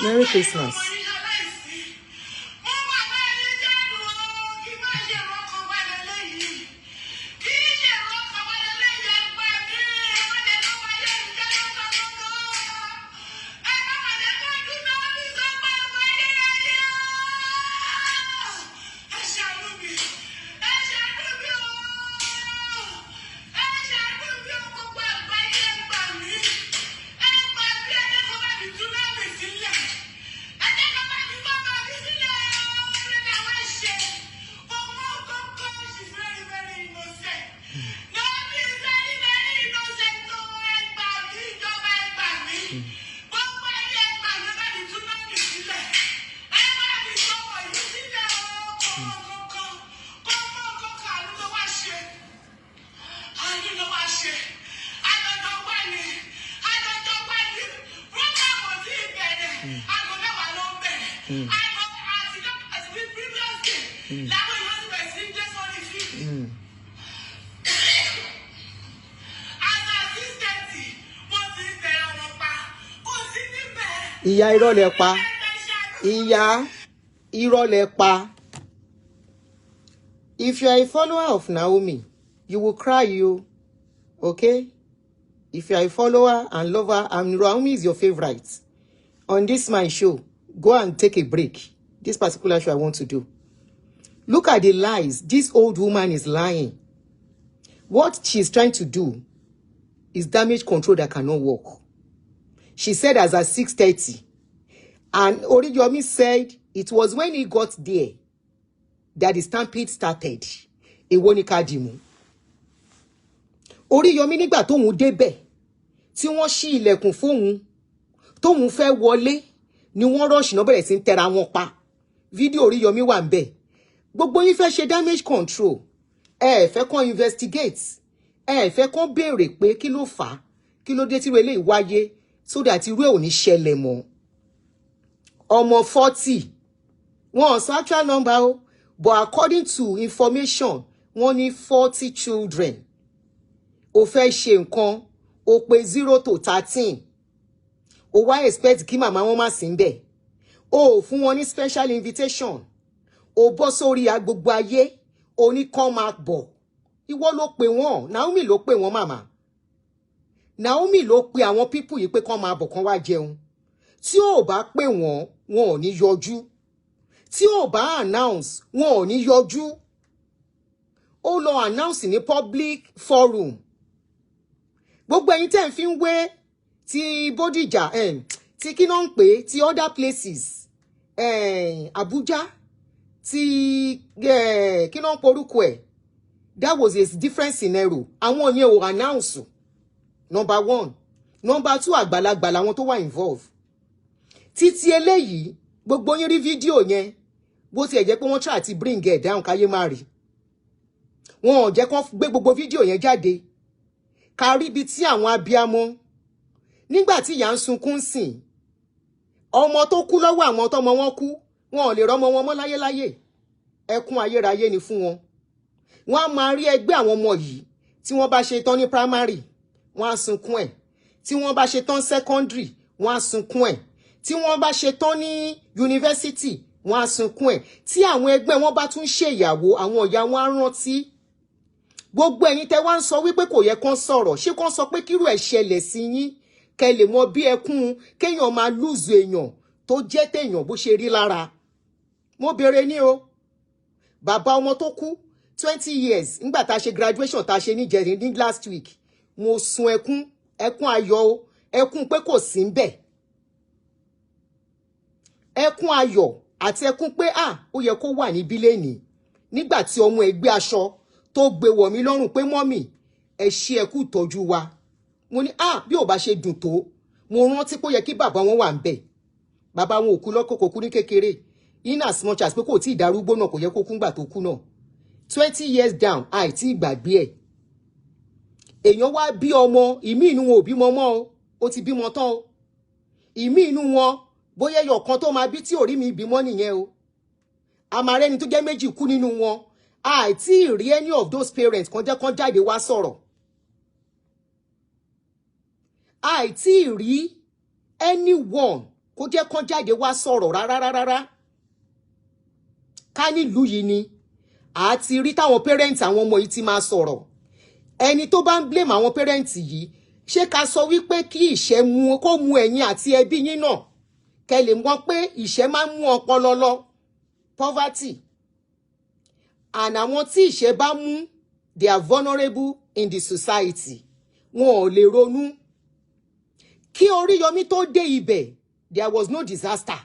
Merry Christmas. Mo bàbá ẹni jẹ́nu o, kí má ṣe rọ́kàn wá lélẹ́yìí. Kí ṣe rọ́kàn wá lélẹ́yìí, ẹgbẹ́ mi. Wọ́n lè lọ́ wáyé ìjẹ́ lọ́sàn-án lọ́gọ́. Ẹ má má jẹ́ kó dùn náà ní sọ́gbà wáyé ayé o. Ẹ ṣàánú mi. Ẹ ṣàánú mi o. Ẹ ṣàánú mi o, gbogbo àgbáyé, ẹ gbà mí. Ẹ gbà mí, ẹ jẹ́ kó bá mi tú náà mi sílẹ̀. Ẹ jẹ́ kó bá mi bá bá mi sílẹ̀ o. Kí ni àwọn ṣe? Ọmọ kọ́kọ́, she's very very innocent. Naomi is very very innocent o. Ẹ gbà mí, ìjọba, ẹ gbà mí. Gbogbo ayé, ẹ gbà mí, bá mi tú náà mi sílẹ̀. Ẹ bá mi sọ̀rọ̀ yìí sílẹ̀ o. Kò mọ kankan. Kò mọ kankan, àánú ló wá ṣe. Àánú ló wá ṣe. Àjọjọ wá ní. Àjọjọ wá ní. Program ò tí ì bẹ̀rẹ̀. Aago 10 ló ń bẹ̀rẹ̀. Aago àti àti bí previous day. Làwọn èèyàn ti bẹ̀rẹ̀ sí í dé sórí field. As assistant, wọ́n ti ń tẹ̀ra wọn pa. Kò sí níbẹ̀. Ìyá, irọ́ lẹ pa. Ìyá, irọ́ lẹ pa. If you are a follower of Naomi, you will cry you, okay? If you are a follower and lover and Naomi is your favourite on this my show, go and take a break. This particular show I want to do. Look at the lies this old woman is lying. What she's trying to do is damage control that cannot work. She said as at 6:30, and Oriyomi said it was when he got there that the stampede started. Èwo ni ká dì mú? Oríyọmí nígbà tóun débẹ̀, tí wọ́n ṣí ilẹ̀kùn fóun, tóun fẹ́ wọlé, ni wọ́n rush náà bẹ̀rẹ̀ sí ń tẹra wọn pa. Fídíò Oríyọmí wà ń bẹ̀. Gbogbo yín fẹ́ ṣe damage control. Ẹ ẹ fẹ́ kàn investigate, ẹ ẹ fẹ́ kàn béèrè pé kí ló fà á, kí ló dé tí irú eléyìí wáyé, so that irú ẹ̀ ò ní ṣẹlẹ̀ mọ́. Ọmọ 40, wọn ò sọ actual number o, but according to information, wọ́n ní 40 children. O fẹ́ ṣe nǹkan, o pé 0 to 13, o wá expect kí màmá wọn má sí ń bẹ̀? O ò fún wọn ní special invitation, o bọ́ sórí gbogbo ayé, o ní kán máa bọ̀. Ìwọ ló pè wọ́n, Naomi ló pè wọ́n. Màmá Naomi ló pe àwọn people yìí pé kán máa bọ̀, kán wá jẹun. Tí ò bá pè wọ́n, wọn ò ní yọjú. Tí ò bá announce, wọn ò ní yọjú. Ó lọ announce ní public forum. Gbogbo ẹ̀yin tẹ́ ń fi ń wé ti Bódìjà, ti kí náà ń pè, ti other places, Abuja, ti kí náà ń porúkọ ẹ̀, that was a different scenario. Àwọn yẹn ò announce, number one. Number two, àgbàlagbà làwọn tó wà involve. Títí eléyìí, gbogbo yín rí fídíò yẹn. Bó tiẹ̀ jẹ́ pé wọ́n try àti bring it down káyé má rí, wọn ò jẹ́ kán gbé gbogbo fídíò yẹn jáde ká rí ibi tí àwọn abiamọ, nígbà tí ìyá ń sunkún sìn ọmọ tó kú lọ́wọ́ àwọn tọmọ wọn kú, wọn ò lè rọ́mọ wọn mọ́ láyéláyé. Ẹkún ayérayé ni fún wọn. Wọ́n á máa rí ẹgbẹ́ àwọn ọmọ yìí tí wọ́n bá ṣe tán ní primary, wọ́n á sunkún ẹ̀. Tí wọ́n bá ṣe tán secondary, wọ́n á sunkún ẹ̀. Tí wọ́n bá ṣe tán ní yunifásitì, wọ́n á sunkún ẹ̀. Tí àwọn ẹgbẹ́ wọn bá tún ṣèyàwó, àwọn ìyá wọn á rántí. Gbogbo ẹ̀yin tẹ́ wá ń sọ wípé kò yẹ kán sọ̀rọ̀, ṣé kán sọ pé kírú ẹ̀ ṣẹlẹ̀ sí yín, kẹ́ lè mọ bí ẹkún kéèyàn máa lose èèyàn tó jẹ́ téèyàn bó ṣe rí lára? Mo béèrè ní o. Bàbá ọmọ tó kú 20 years, nígbà tá a ṣe graduation tá a ṣe níjẹrin, ní last week, mo sun ẹkún, ẹkún ayọ̀ o, ẹkún pé kò sí ń bẹ̀, ẹkún ayọ̀ àti ẹkún pé ah, ó yẹ kó wà níbí lénìí, nígbà tí ọmọ ẹ gbé aṣọ tó gbé wọ̀ mí lọ́rùn pé, "Mummy, ẹ ṣe, ẹ kú ìtọ́jú wa." Mo ní ah, bí ò bá ṣe dùn tó. Mo rántí pé ó yẹ kí bàbá wọn wà ń bẹ̀. Bàbá wọn ò kú lọ́kọ̀, kò kú ní kékeré. In as much as pé kò tí ì darúgbó náà, kò yẹ kó kú ńgbà tó kú náà. 20 years down, àìtí ìgbàgbé ẹ̀. Èèyàn wá bí ọmọ, ìmí inú wọn ò bímọ mọ́ o, ó ti bímọ tán o. Ìmí inú wọn, bóyá ẹyọ kan tó máa bí tí ò rí mi bímọ nìyẹn o. Àmàrẹ́ni tó jẹ́ méjì kú nínú wọn. Àìtí rí any of those parents kan jẹ́ kán jáde wá sọ̀rọ̀. Àìtí rí anyone. Kó jẹ́ kán jáde wá sọ̀rọ̀ rárá rárá. Ká nílùú yìí ni àti rí táwọn parents àwọn ọmọ yìí ti máa sọ̀rọ̀. Ẹni tó bá ń blame àwọn parents yìí, ṣé ká sọ wípé kí ìṣẹ́ mú kó mú ẹ̀yin àti ẹbí yín náà, kẹ́ lè mọ̀ pé ìṣẹ́ máa ń mú ọpọlọ lọ? Poverty and àwọn tí ìṣẹ́ bá mú, they are vulnerable in the society. Wọn ò lè ronú. Kí Oríyọmí tó dé ibẹ̀, there was no disaster.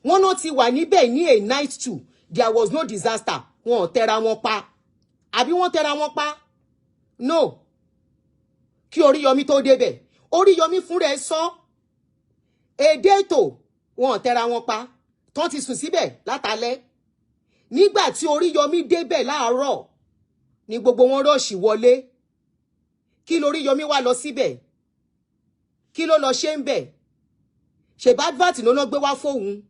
Wọ́n náà ti wà níbẹ̀ ní a night too, there was no disaster. Wọn ò tẹra wọn pa, àbí wọ́n tẹra wọn pa? No. Kí Oríyọmí tó débẹ̀, Oríyọmí fúnra ẹ̀ sọ èdè ètò, wọn ò tẹra wọn pa tán, ti sùn síbẹ̀ látalẹ́. Nígbà tí Oríyọmí débẹ̀ láàárọ̀ ni gbogbo wọn rush wọlé. Kí lóríyọmí wá lọ síbẹ̀? Kí ló lọ ṣe ń bẹ̀? Ṣèbá advert ló lọ gbé wá fóun?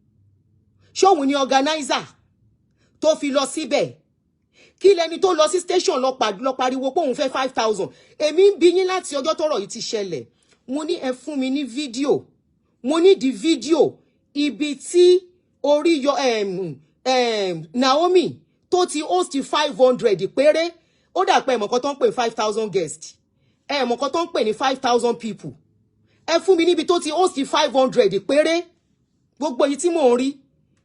Ṣóun ni organizer tó fi lọ síbẹ̀? Kí lẹni tó lọ sí station lọ pariwo pé òun fẹ́ 5,000? Èmi ń bi yín láti ọjọ́ tọ́rọ̀ yìí ti ṣẹlẹ̀. Mo ní ẹ fún mi ní fídíò, mo ní di fídíò ibi tí orí yọ Naomi tó ti host 500 péré. Ó dà pé ẹ̀mọ̀kan tó ń pè 5,000 guest, ẹ̀mọ̀kan tó ń pè ní 5,000 people. Ẹ fún mi níbi tó ti host 500 péré. Gbogbo èyí tí mò ń rí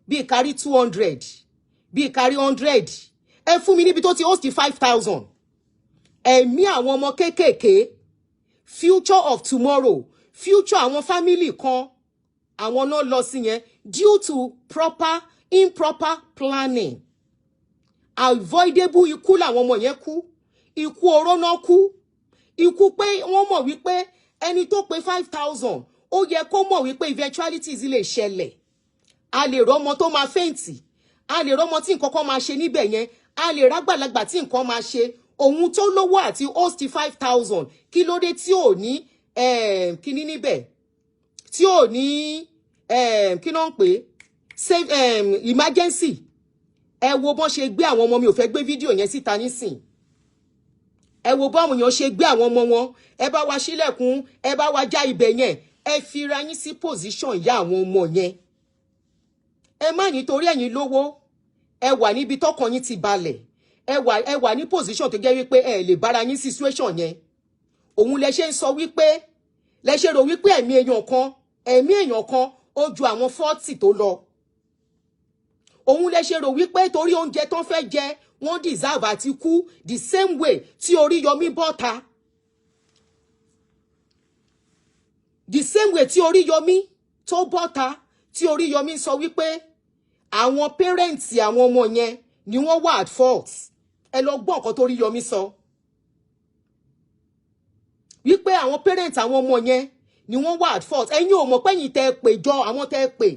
bíi kárí 200, bíi kárí 100. Ẹ fún mi níbi tó ti host 5,000. Ẹ̀mí àwọn ọmọ kéékèèké, future of tomorrow, future àwọn family kan, àwọn náà lọ sí yẹn due to proper improper planning. Avoidable ikú làwọn ọmọ yẹn kú. Ikú oró náà kú, ikú pé wọ́n mọ̀ wípé ẹni tó pé 5,000, ó yẹ kó mọ̀ wípé eventualities lè ṣẹlẹ̀. A lè rọ́mọ tó máa faint, a lè rọ́mọ tí nǹkan kan máa ṣe níbẹ̀ yẹn, a lè rágbàlagbà tí nǹkan máa ṣe. Òun tó lówó àti host 5,000, kí ló dé tí ò ní kíní níbẹ̀, tí ò ní kí ló ń pè save emergency? Ẹ wo bọ́n ṣe gbé àwọn ọmọ mi. Ò fẹ́ gbé fídíò yẹn síta nísìn. Ẹ wo báwọn èèyàn ṣe gbé àwọn ọmọ wọn. Ẹ bá wa ṣílẹ̀kùn, ẹ bá wa já ibẹ̀ yẹn. Ẹ fira yín sí position ìyá àwọn ọmọ yẹn. Ẹ má nítorí ẹ̀yin lówó, ẹ wà níbi tọkàn yín ti balẹ̀, ẹ wà ní position tó jẹ́ wípé ẹ lè bára yín situation yẹn. Òun lẹ ṣe ń sọ wípé, lẹ ṣe rò wípé ẹ̀mí èèyàn kan ó ju àwọn 40 tó lọ. Òun lẹ ṣe rò wípé torí oúnjẹ tó fẹ́ jẹ, wọ́n deserve àti kú, the same way tí Oríyọmí bọ́ta, the same way tí Oríyọmí tó bọ́ta, tí Oríyọmí sọ wípé àwọn parents àwọn ọmọ yẹn ni wọ́n wà at fault. Ẹ lọ gbọ́ nǹkan tó Oríyọmí sọ, wípé àwọn parents àwọn ọmọ yẹn ni wọ́n wà at fault. Ẹ̀yin ò mọ̀ pé ẹ̀yin tẹ́ ẹ pè jọ, àwọn tẹ́ ẹ pè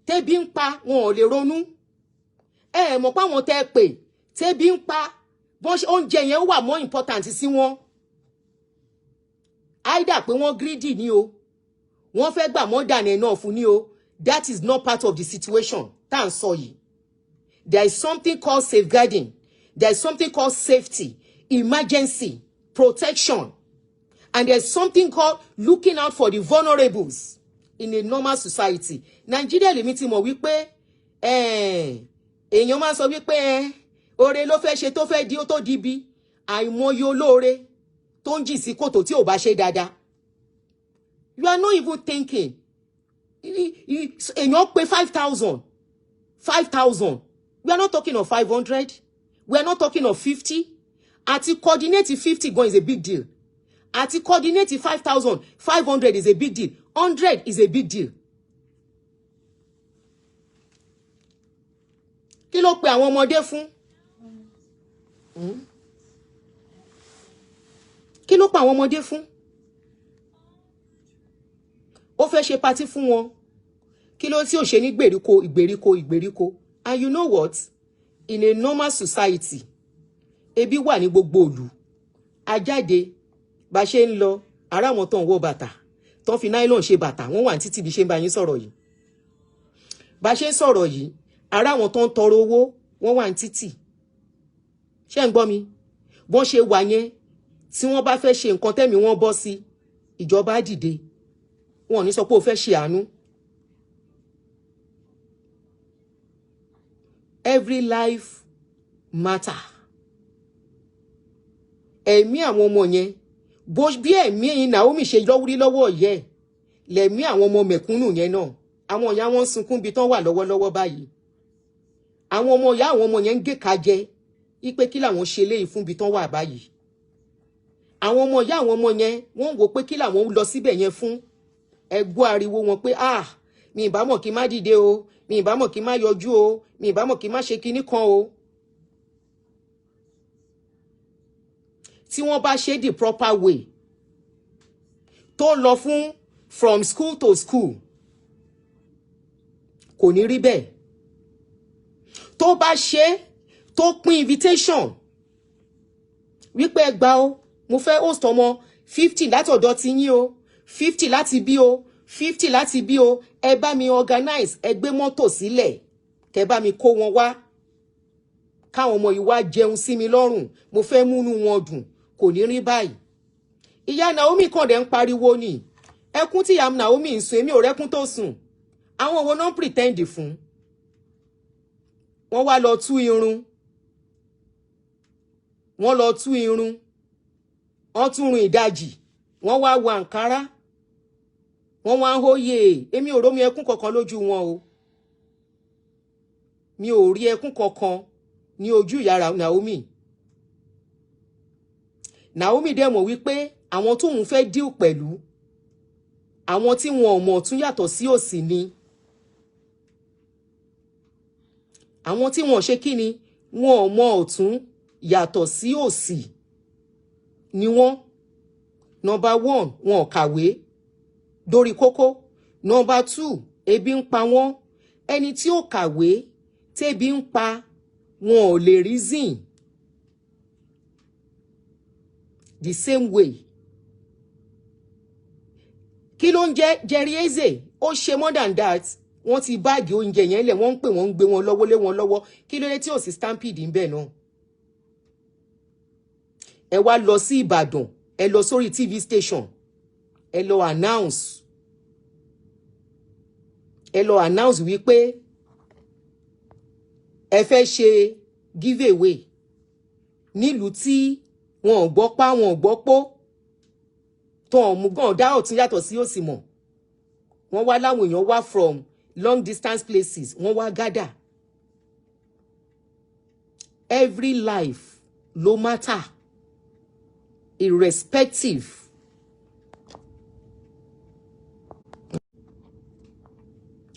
tẹ́bí ń pa, wọn ò lè ronú. Ẹ ẹ̀ mọ̀ pé àwọn tẹ́ ẹ pè tẹ́bí ń pa, bọ́n ṣe oúnjẹ yẹn wà more important sí wọn. Either pé wọ́n greedy ni o, wọ́n fẹ́ gbà more than enough ni o, that is not part of the situation tá à ń sọ yìí. There is something called safeguarding, there is something called safety, emergency protection, and there is something called looking out for the vulnerables in a normal society. Nigeria lèmi ti mọ̀ wípé èèyàn máa ń sọ wípé oore ló fẹ́ ṣe tó fẹ́ di ó tó di bí àìmọye olóore tó ń jì sí kòtò tí ò bá ṣe dáadáa. You are not even thinking. Èèyàn pé 5,000, 5,000. We are not talking of 500, we are not talking of 50. Àti coordinate 50 gan is a big deal. Àti coordinate 5,000, 500 is a big deal, 100 is a big deal. Kí ló pe àwọn ọmọdé fún? Kí ló pa àwọn ọmọdé fún? Ó fẹ́ ṣe party fún wọn, kí ló tí ò ṣe ní gbèríko, ìgbèríko, ìgbèríko? And you know what? In a normal society, ebi wà ní gbogbo ìlú. Ajáde bá ṣe ń lọ, ará àwọn tó ń wọ bàtà tó ń fi nylon ṣe bàtà, wọ́n wà ní títì bí ṣe ń bá yín sọ̀rọ̀ yìí. Bá ṣe ń sọ̀rọ̀ yìí, ará àwọn tó ń tọrọ owó, wọ́n wà ní títì. Ṣé ń gbọ́ mi? Bọ́n ṣe wà yẹn, tí wọ́n bá fẹ́ ṣe nǹkan tẹ́mi wọ́n bọ́ sí, ìjọba á dìde. Wọn ò ní sọ pé o fẹ́ ṣe àánú. Every life matter. Ẹ̀mí àwọn ọmọ yẹn, bó bí ẹ̀mí Naomi ṣe lọ́wọ́rí lọ́wọ́ yẹ lẹ̀mí àwọn ọmọ mẹ̀kúnnù yẹn náà. Àwọn ìyá wọn ń sunkún bí tán wà lọ́wọ́lọ́wọ́ báyìí. Àwọn ọmọ ìyá àwọn ọmọ yẹn ń gé ka jẹ wípé kí làwọn ṣe léyìí fún bí tán wà báyìí. Àwọn ọmọ ìyá àwọn ọmọ yẹn, wọ́n ń wò pé kí làwọn lọ síbẹ̀ yẹn fún. Ẹ gbọ́ ariwo wọn pé, "Ah, mi ìbá mọ̀ kí n má dìde o, mi ìbá mọ̀ kí n má yọjú o, mi ìbá mọ̀ kí n má ṣe kinní kan o." Tí wọ́n bá ṣe the proper way, tó lọ fún from school to school, kò ní rí bẹ́ẹ̀. Tó bá ṣe, tó pín invitation wípé, "Ẹ gbà o, mo fẹ́ host ọmọ 50 láti ọ̀dọ̀ ti yín o, 50 láti bí o, 50 láti bí o, ẹ bá mi organize, ẹ gbé mọ́tò sílẹ̀, kẹ bá mi kó wọn wá, káwọn ọmọ yìí wá jẹun sí mi lọ́rùn, mo fẹ́ múnú wọn dùn," kò ní rí báyìí. Ìyá Naomi kàn dẹ̀ ń pariwo ni. Ẹkún tí ìyá Naomi ń sun, èmi ò rẹ́kún tó sùn. Àwọn wo náà ń pretend fún? Wọ́n wá lọ tú irun, wọ́n lọ tú irun, wọ́n tún run ìdajì, wọ́n wá wọ àǹkárá, wọ́n wá ń hóyè. Èmi ò rómi ẹkún kankan lójú wọn o. Mi ò rí ẹkún kankan ní ojú ìyá Naomi. Naomi dẹ̀ mọ̀ wípé àwọn tóun fẹ́ deal pẹ̀lú, àwọn tí wọn ò mọ̀ tún yàtọ̀ sí òsì ni. Àwọn tí wọn ò ṣe kí ni, wọn ò mọ̀ ọ̀tún yàtọ̀ sí òsì ni wọ́n. Number one, wọn ò kàwé dórí kókó. Number two, ebi ń pa wọ́n. Ẹni tí ó kàwé tébi ń pa, wọn ò lè reason the same way. Kí ló ń jẹ́ Jerry Eze? Ó ṣe more than that. Wọ́n ti bag oúnjẹ yẹn lẹ̀, wọ́n ń pè wọ́n, ń gbé wọn lọ́wọ́ lé wọn lọ́wọ́. Kí ló dé tí ò sí stampede ń bẹ̀ náà? Ẹ wá lọ sí Ìbàdàn, ẹ lọ sórí TV station, ẹ lọ announce, ẹ lọ announce wípé ẹ fẹ́ ṣe give away nílùú tí wọn ò gbọ́ pa, wọn ò gbọ́ pó tó ọ̀mù gan dá ọ̀tún yàtọ̀ sí òsì mọ̀. Wọ́n wá láwọn èèyàn wá from long distance places, wọ́n wá gather. Every life ló matter, irrespective.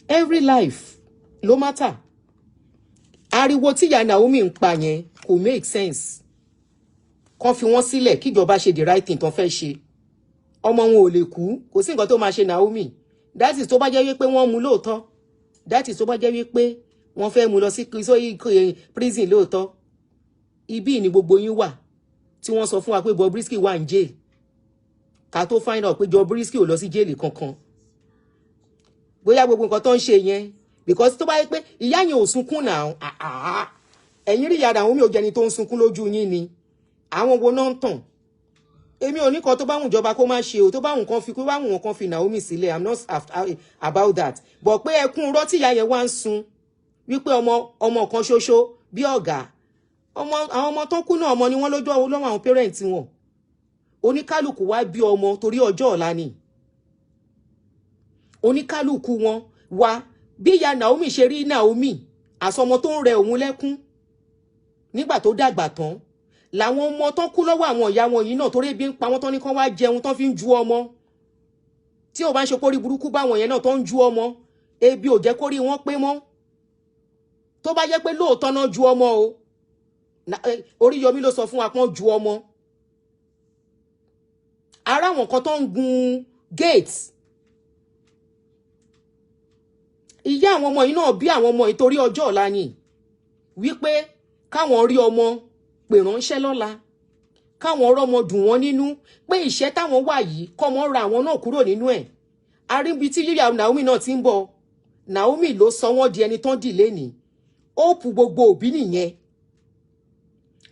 Every life ló matter. Ariwo tí ìyá Naomi ń pa yẹn kò make sense. Kàn fi wọ́n sílẹ̀, kíjọba ṣe the right thing tán fẹ́ ṣe. Ọmọ wọn ò lè kú, kò sí nǹkan tó máa ṣe Naomi. That is tó bá jẹ́ wípé wọ́n mú lóòótọ́. That is tó bá jẹ́ wípé wọ́n fẹ́ mú lọ sí prison lóòótọ́. Ibí ni gbogbo yín wà tí wọ́n sọ fún wa pé Bobrisky wà ní jail, ká tó find out pé Bobrisky ò lọ sí jail kankan. Bóyá gbogbo nǹkan tó ń ṣe yẹn, because tó bá yẹ pé ìyá yẹn ò sunkún náà, ẹ̀yin rí ìyá Naomi ò jẹni tó ń sunkún lójú yín ni. Àwọn wo náà ń tàn? Èmi ò ní kan tó bá wùn jọba kó má ṣe o, tó bá wùn kan fi, kó bá wùn kan fi Naomi sílẹ̀. I'm not about that, but pé ẹkún rọ́ tí ìyá yẹn wá ń sun wípé ọmọ, ọmọ kan ṣoṣo bí ọ̀gá ọmọ, àwọn ọmọ tó kú náà, ọmọ ni wọ́n lójú lọ́wọ́ àwọn parents wọn. Oníkálukú wá bí ọmọ torí ọjọ́ ọ̀la ni oníkálukú wọn wá. Bí ìyá Naomi ṣe rí Naomi àsọmọ tó ń rẹ òun lẹ́kún nígbà tó dàgbà tán, làwọn ọmọ tó kú lọ́wọ́ àwọn ìyá wọn yìí náà, torí ebi ń pa wọ́n, tán ní kán wá jẹun, tán fi ń ju ọmọ. Tí ò bá ń ṣe kórí burúkú báwọn yẹn náà tó ń ju ọmọ, ebi ò jẹ́ kórí wọn pé mọ́. Tó bá jẹ́ pé lóòótọ́ náà ju ọmọ o, Oríyọmí ló sọ fún wa pọ́n ju ọmọ ara àwọn kan tó ń gun gate. Ìyá àwọn ọmọ yìí náà bí àwọn ọmọ yìí torí ọjọ́ ọ̀la ni, wípé káwọn rí ọmọ pè ránṣẹ́ lọ́la, káwọn rọ́mọ dùn wọ́n nínú, pé ìṣẹ́ táwọn wà yìí, kọ́mọ ra àwọn náà kúrò nínú ẹ̀. Aríbi tí yíyá Naomi náà ti ń bọ̀. Naomi ló sọ wọ́n di ẹni tán dì lénìí. Hope gbogbo òbí nìyẹn.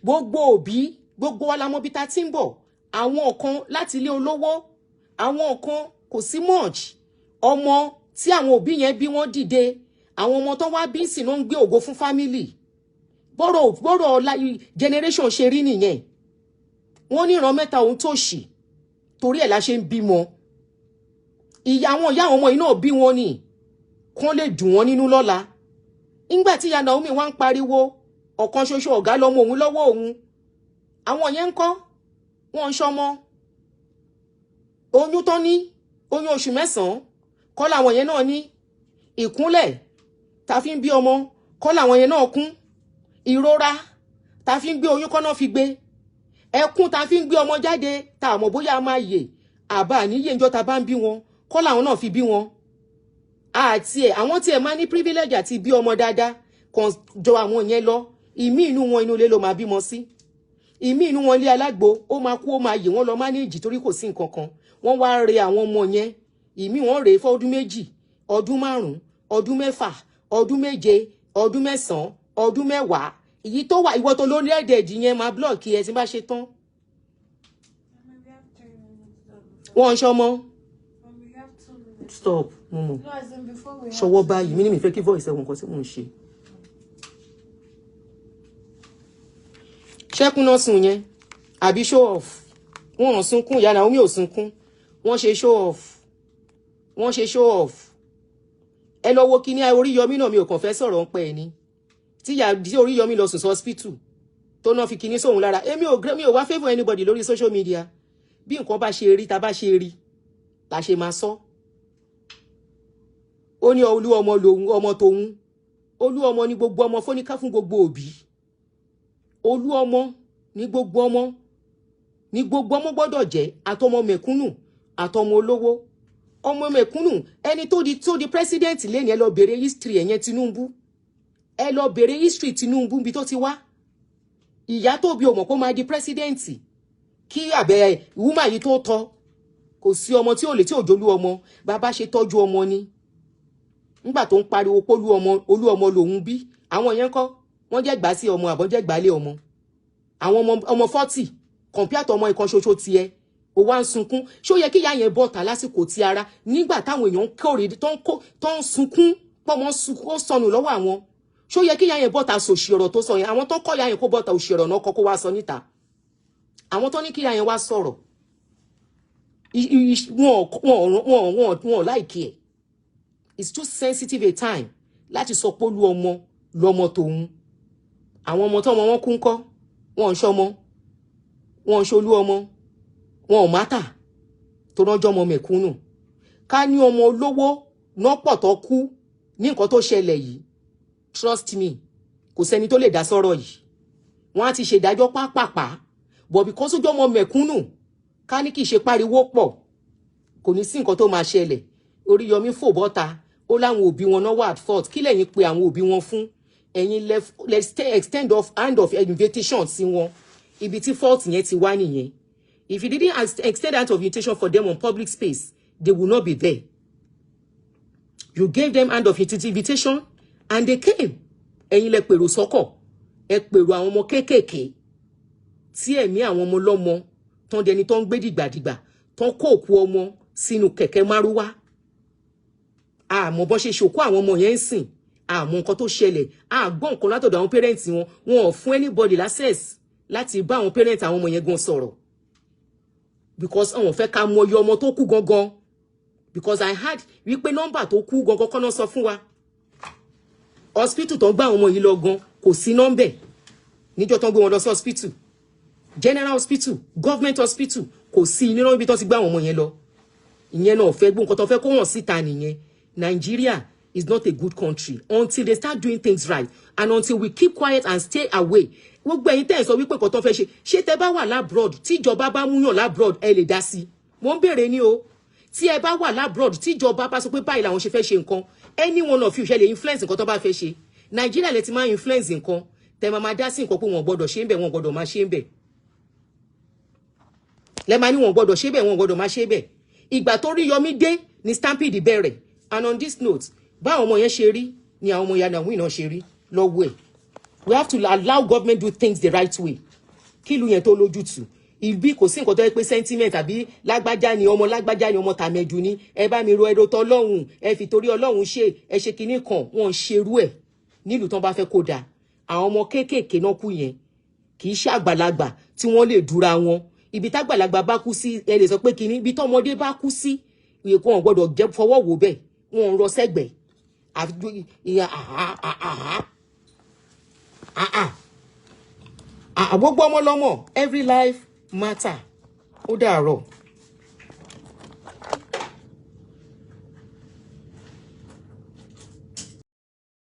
Gbogbo òbí, gbogbo wa la mọ̀ bí ta ti ń bọ̀. Àwọn kan láti ilé olówó, àwọn kan kò sí much. Ọmọ tí àwọn òbí yẹn bí, wọ́n dìde. Àwọn ọmọ tó wá bí sì ló ń gbé ògo fún family. Bọ́rọ̀ ọ̀la generation ṣe rí nìyẹn. Wọ́n ní ìran mẹ́ta òun tòṣì, torí ẹ̀ la ṣe ń bímọ. Ìyá àwọn ìyá àwọn ọmọ yìí náà bí wọn ni kán lè dùn wọ́n nínú lọ́la. Nígbà tí ìyá Naomi wá ń pariwo ọ̀kan ṣoṣo ọ̀gá lọ́mọ òun lọ́wọ́ òun, àwọn yẹn ń kọ́ wọ́n ń ṣọmọ. Oyún tán ní, oyún oṣù 9 kọ́ làwọn yẹn náà ní. Ìkúnlẹ̀ ta fi ń bí ọmọ kọ́ làwọn yẹn náà kún. Ìrora ta fi ń gbé oyún kọ́ náà fi gbé. Ẹkún ta fi ń gbé ọmọ jáde, ta àmọ́ bóyá a máa yè àbá níyè ńjọ́ ta bá ń bí wọn, kọ́ làwọn náà fi bí wọn. Àti ẹ̀ àwọn tí ẹ̀ máa ní privilege àti bí ọmọ dáadáa kan jọ àwọn yẹn lọ. Ìmí inú wọn, inú ilé ló máa bímọ sí. Ìmí inú wọn, ilé alágbo, ó máa kú, ó máa yè, wọ́n lọ manage torí kò sí nǹkan kan. Wọ́n wá re àwọn ọmọ yẹn. Ìmí wọn rèé fọ́dún 2, ọdún 5, ọdún 6, ọdún 7, ọdún 9, ọdún 10. Èyí tó wà, ìwọ tó lórí ẹ̀dẹ̀ẹ̀dì yẹn máa block ẹ tí bá ṣe tán. Mommy, we have 3 minutes left before. Wọ́n ń ṣọmọ. Mommy, we have 2 minutes. Stop, mo mọ̀. No, as in before we have Ṣọwọ́ 2 báyìí mi ní mi fẹ́ kí voice ẹ̀wọ̀n nǹkan tí mò ń ṣe. Ṣẹ́kún náà sùn yẹn àbí show off? Wọn ò sunkún. Ìyá Naomi ò sunkún. Wọ́n ṣe show off, wọ́n ṣe show off. Ẹ lọ wo kíní Oríyọmí náà. Mi ò kàn fẹ́ sọ̀rọ̀ ń pẹ́ ẹ ní tí ìyá tí Oríyọmí lọ sùn sí hospital tó náà fi kíní sóhun lára. Èmi ò mi ò wá favour anybody lórí social media. Bí nǹkan bá ṣe rí, ta bá ṣe rí la ṣe máa sọ. Ó ní olú ọmọ lòun, ọmọ tòun, olú ọmọ ní gbogbo ọmọ fóníká fún gbogbo òbí. Olú ọmọ ní gbogbo ọmọ, ní gbogbo ọmọ gbọ́dọ̀ jẹ́, àtọmọ mẹ̀kúnnù, àtọmọ olówó, ọmọ mẹ̀kúnnù. Ẹni tó di president lẹ́ni, ẹ lọ bèrè history ẹ̀yẹn Tinubu. Ẹ lọ bèrè history Tinubu bí tó ti wá. Ìyá tó bí o mọ̀ kó máa di president kí àbẹ̀ woman yìí tó tọ́. Kò sí ọmọ tí ò lè tí ò jolú ọmọ. Bàbá ṣe tọ́jú ọmọ ni. Nígbà tó ń pariwo pé olú ọmọ, olú ọmọ lòun bí, àwọn yẹn kọ́ wọ́n jẹ́ gbà sí ọmọ àbọ̀jẹ́ gbàlé ọmọ. Àwọn ọmọ ọmọ 40 compare to ọmọ ìkan ṣoṣo tiẹ̀, ó wá ń sunkún. Ṣó yẹ kí ìyá yẹn bọ́ta lásìkò tí ara nígbà táwọn èèyàn ń kórè, tó ń kó, tó ń sunkún pọ́mọ sunkún, ó sọnù lọ́wọ́ àwọn? Ṣó yẹ kí ìyá yẹn bọ́ta sòṣì ọ̀rọ̀ tó sọ yẹn? Àwọn tó kọ́ ìyá yẹn kó bọ́ta, òṣì ọ̀rọ̀ náà kọ́ kó wá sọ níta. Àwọn tó ní kí ìyá yẹn wá sọ̀rọ̀, wọn like ẹ̀. It's too sensitive a time láti sọ pé olú ọmọ lọmọ tòun. Àwọn ọmọ tọmọ wọn kú ńkọ́? Wọn ń ṣọmọ, wọn ń ṣolú ọmọ, wọn ò mátà tó ránjọ́ ọmọ mẹ̀kúnnù. Ká ní ọmọ olówó nọ́pọ̀ tó kú ní nǹkan tó ṣẹlẹ̀ yìí, trust me, kò sẹ́ni tó lè dá sọ́rọ̀ yìí. Wọ́n á ti ṣèdájọ́ pápápá, but because ojú ọmọ mẹ̀kúnnù, ká ní kì í ṣe pariwo pọ̀, kò ní sí nǹkan tó máa ṣẹlẹ̀. Oríyọmí fò bọ́ta, ó láwọn òbí wọn náà wà at fault. Kí lẹ́yìn pé àwọn òbí wọn fún? Ẹ̀yin lẹ extend of hand of invitation sí wọn. Ibi tí fault yẹn ti wá nìyẹn. If you didn't extend hand of invitation for them on public space, they will not be there. You gave them hand of invitation and they came. Ẹ̀yin lẹ pèrò sọ́kọ̀, ẹ pèrò àwọn ọmọ kéékèèké tí ẹ̀mí àwọn ọmọ lọ́mọ tán dẹni tó ń gbé dìgbàdìgbà, tán kó òkú ọmọ sínú kẹ̀kẹ́ márúwá. Àmọ́ bọ́ ṣe ṣòkó àwọn ọmọ yẹn ń sìn, àmọ́ nǹkan tó ṣẹlẹ̀, àgbọ́ nǹkan látọ̀dọ̀ àwọn parents wọn. Wọn ò fún anybody access láti bá àwọn parents àwọn ọmọ yẹn gan sọ̀rọ̀ because àwọn fẹ́ ká mọ iye ọmọ tó kú gangan, because I heard wípé nọ́mbà tó kú gangan kọ́ náà sọ fún wa. Hospital tó ń gbá àwọn ọmọ yìí lọ gan, kò sí nọ́mbẹ̀ níjọ́ tó ń gbé wọn lọ sí hospital, general hospital, government hospital, kò sí nínú ibi tó ti gbé àwọn ọmọ yẹn lọ. Ìyẹn náà fẹ́ gbọ́ nǹkan tó fẹ́ kó wọ́n síta nìyẹn. Nigeria is not a good country until they start doing things right and until we keep quiet and stay away. Gbogbo ẹ̀yin tẹ́ ẹ̀ sọ wípé nǹkan tó fẹ́ ṣe ṣé, tẹ́ bá wà l'abroad, tíjọba bá múyàn l'abroad, ẹ lè dá sí i? Mo ń béèrè ní o. Tí ẹ bá wà l'abroad, tíjọba bá sọ pé báyìí làwọn ṣe fẹ́ ṣe nǹkan, any one of you ṣe lè influence nǹkan tó bá fẹ́ ṣe? Nàìjíríà lè ti máa influence nǹkan, tẹ́ máa máa dá sí nǹkan pé wọn gbọ́dọ̀ ṣe ń bẹ̀, wọn gbọ́dọ̀ máa ṣe ń bẹ̀. Lẹ́ máa ní wọn gbọ́dọ̀ ṣe bẹ̀, wọn gbọ́dọ̀ máa ṣe bẹ̀. Ìgbà tó rí Yọmí dé ní stampede bẹ̀rẹ̀. And on this note, báwọn ọmọ yẹn ṣe rí ni àwọn ọmọ yàrá àwọn ìnáwó ṣe rí lọ́wọ́ ẹ̀. We have to allow government do things the right way kí ìlú yẹn tó lójútùú. Ìbí kò sí nǹkan tó yẹ pé sentiment àbí lágbájá ni ọmọ, lágbájá ni ọmọ, tàmẹ̀dù ni, ẹ bá mi ro ẹrọ tọlọ́hún, ẹ fi torí Ọlọ́hun ṣe, ẹ ṣe kinní kan. Wọ́n ń ṣerú ẹ̀ nílùú tán bá fẹ́ kó dáa. Àwọn ọmọ kéékèèké náà kú yẹn, kì í ṣe àgbàlagbà tí wọ́n lè dúra wọn. Ibi tágbàlagbà bá kú sí, ẹ lè sọ pé kinní. Ibi tọ́mọdé bá kú sí, ìyẹn kò wọ́n gbọ́dọ̀ jẹ́ fọwọ́ wò bẹ́ẹ̀, wọ́n ń rọ sẹ́gbẹ̀ẹ́ àfi ìyẹn àhá àhá àhá àgbógbó ọmọ lọ́mọ. Every life matter. Ó dàárọ̀.